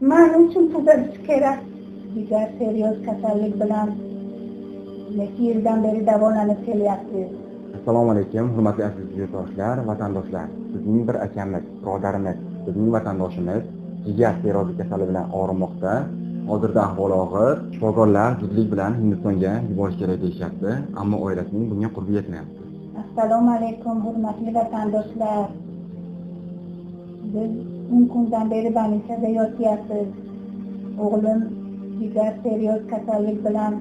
Man uchun tuzalish kerak. Jigar seryoz kasallik bilan necha yildan beri davolanib kelyapti. Assalomu alaykum, hurmatli aziz yurtdoshlar, vatandoshlar. Bizning bir akamiz, birodarimiz, bizning vatandoshimiz jigar sirrozi kasali bilan og'rimoqda. Hozirda ahvoli og'ir. Shifokorlar zudlik bilan Hindistonga yuborish kerak deyishyapti, ammo oilasining bunga qurbi yetmayapti. Assalomu alaykum, hurmatli vatandoshlar. Biz 10 kundan beri больницада yotyapmiz. O'g'lim jigar sirroz kasallik bilan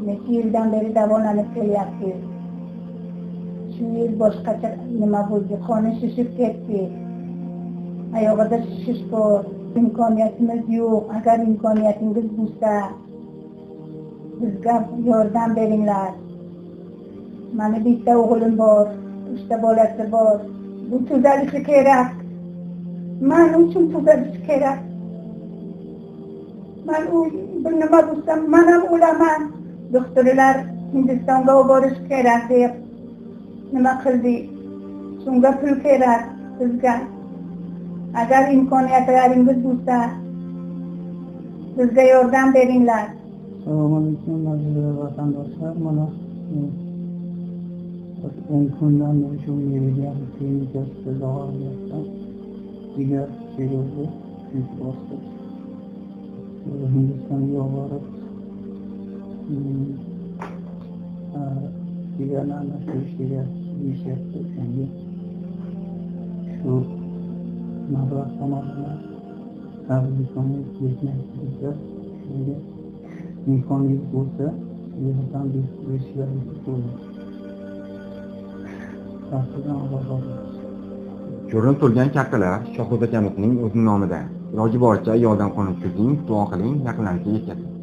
necha yildan beri davolanib kelyapti. Shu yil boshqacha nima bo'ldi, qoni shishib ketdi. Oyog'ida shishish bor. Imkoniyatimiz yo'q. Agar imkoniyatingiz bo'lsa, bizga yordam beringlar. Mani bitta o'g'lim bor, 3 ta bolasi bor. Bu tuzalishi kerak. Men uchun tuzalishi kerak. Men u bir nima bo'lsam, men ham o'laman. Doktorlar Hindistonga olib borish kerak deb nima qildi? Shunga pul kerak bizga. Agar imkoniyatlaringiz bo'lsa, bizga yordam beringlar. Assalomu alaykum, aziz vatandoshlar. Mana 10 kundan beri shu Meridian klinikasida davolanayapman. Jigar sirrozi kuyib bosdi. Hindistonga borib, jigarni almashtirish kerak deyishyapti. O'shanga shu mablag' tomonidan imkoniyat yetmayapti bizga. Shunga imkoningiz bo'lsa, yordam berishlaringizni so'raymiz. Sizdan Alloh rozi bo'lsin. Ko'rinib turgan kartalar Shohruh akamizning o'z nomidan. Iloji boricha yordam qo'lini cho'zing, duo qiling, yaqinlaringizga yetkazing.